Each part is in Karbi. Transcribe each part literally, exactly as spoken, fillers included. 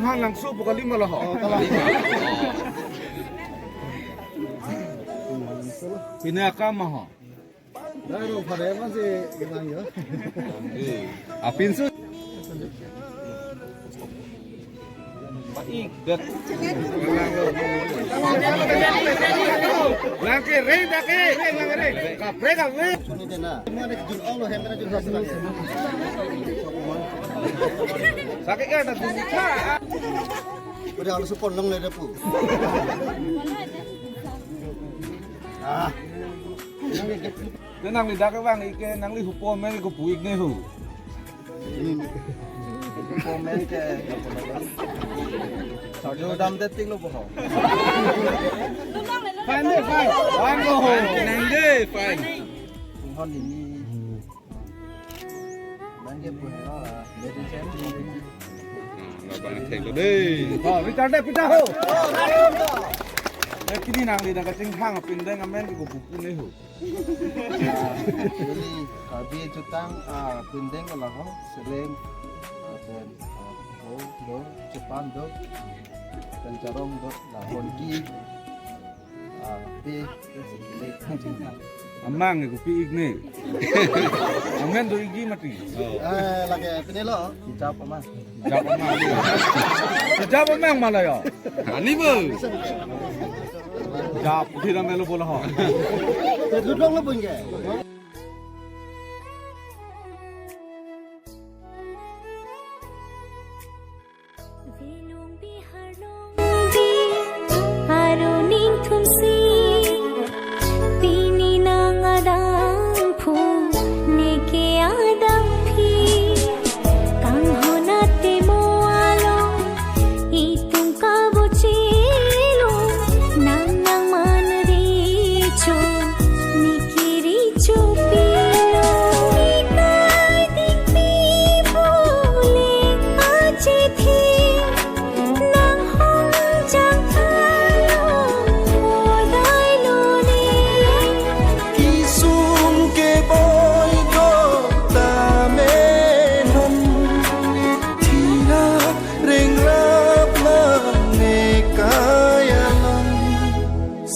Langso pu kali ma la ho. Oh, kalang. Pine akam ma ho. Baru pada apa sih kita yo? Apin su. Paik det. Lang ke reng dak ke, reng lang reng. Kaprek kaprek. Ini dena. Semua ada jun Allah yang kena jun Allah. Sakit kan ada jun kita. Udah harus pon long le pu. Ah. Te nangli dak vang ik ke nangli hupo amen ke kopi ik ne ho. Hupo amen ke. Sarjo dam det tik lo bo ho. Fine de, fine. Fine ko ho. Nang de, fine. Hon ini. Nang ke pu ho. Very gently. Labang thek lo de. Oh, Richard de pita ho. Eh, pini nangli dak kachinghang pindeng amen ke kopi ne ho. Ini Karbi jutang, ah, pindeng lahon, Seleng, ah, pen, ah, do, do, Japan do, pen Charong do, lahon ki, ah, pi, amang ke kopi ik ne. Amen do ikji mati. Eh, lake pine lo. Jap ama. Jap ama. Jap ama ma la yo. Ani bo. Jap, phira melo bola ho. Te dudong lo bun ke. Velong Bihar along bi aru ning thumsi pini nang adang phu neke adang phi kanghon atemo along itum kabochelo nang nang man recho. Nikiri chupilo, nikai dikpi bule achithi, nang hong jang thalo, odai lone. Kisung ke boi go tame non, thira rengrap lang ne kaya lang.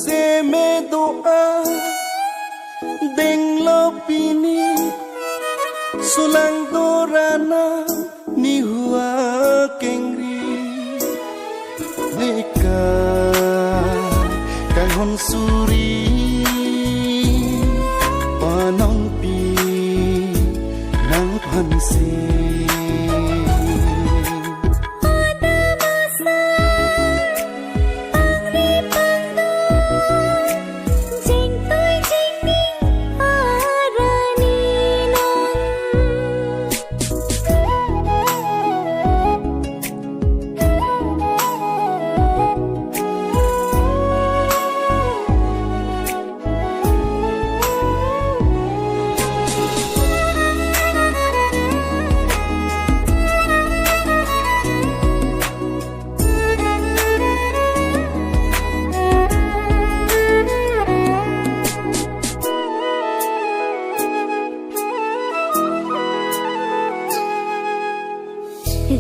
Seme do-a denglo pini, sulang dorana nihu akengri. Neka kanghon suri panongpi nangphansi. Ada masa pangri pangdo, jingtui jingni arani non.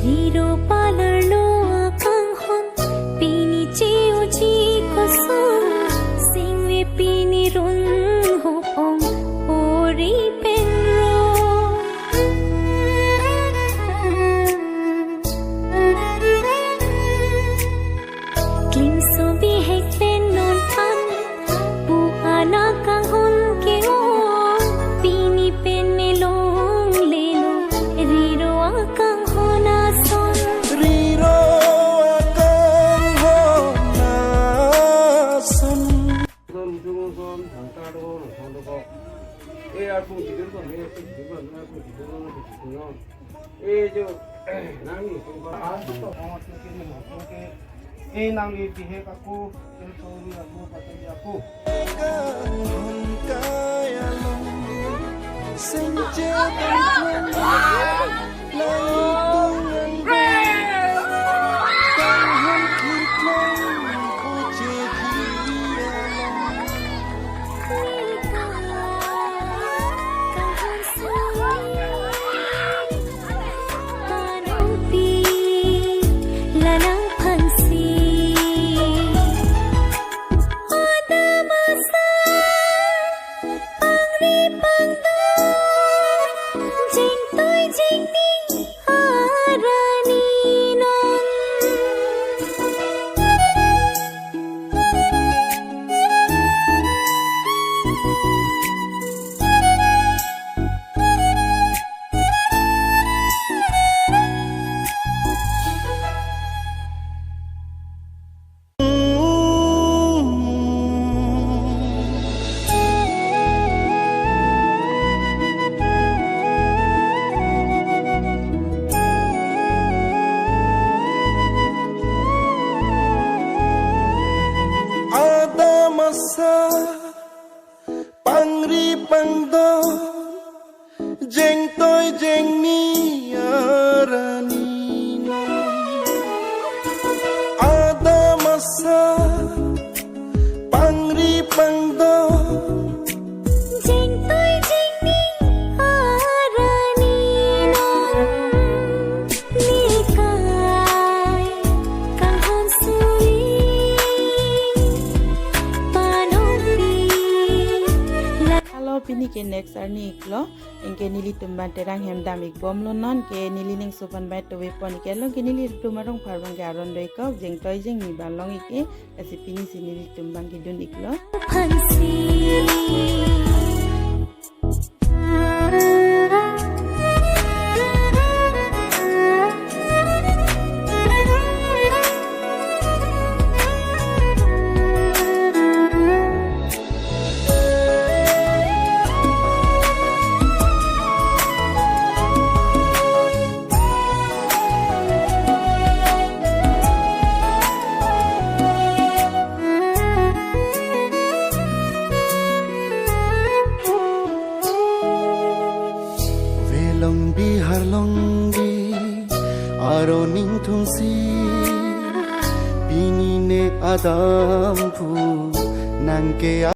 Riro palarlo akanghon, pini che-oji koson, singve pini run ho-ong, ori penro. Klingso bihek pen non an, pu anak kanghon ke-ong, pini pen melonglelo, riro akanghon ason. Riro akanghon ason. Son, son, son, thangta do, son do ko. Eh, arpung chidur ko, eh, arpung chidur ko, arpung chidur ko, arpung chidur ko. Eh, jo, nangli, tungko. Ah, to, oh, to, kini mo, to, ke. Eh, nangli bihek ako, eh, to, ni ako, patay ako. Kahon kaya long, singje tongkong, langtung angkong, kahon kirkong, oche dia long. Jingni arani non. Adam asa pangri pangdo, jengtoi jengni arani non. Adam asa pangri pangdo, jengtoi jengni arani non. Nikai kanghon suri panopi. Hello, pini ke next arni iklo. Anke nelitum abang Terang hem dam ikbomlo non, ke neli ning supan bai tove pon ik, along ke nelitum arong phar abang ke aron do ikok, jengtoi jengni abang long ik, lasi pini si nelitum abang kedun iklo. Phansi. Velong Bihar longbi aro ning thungsi, pini ne Adam phu nang ke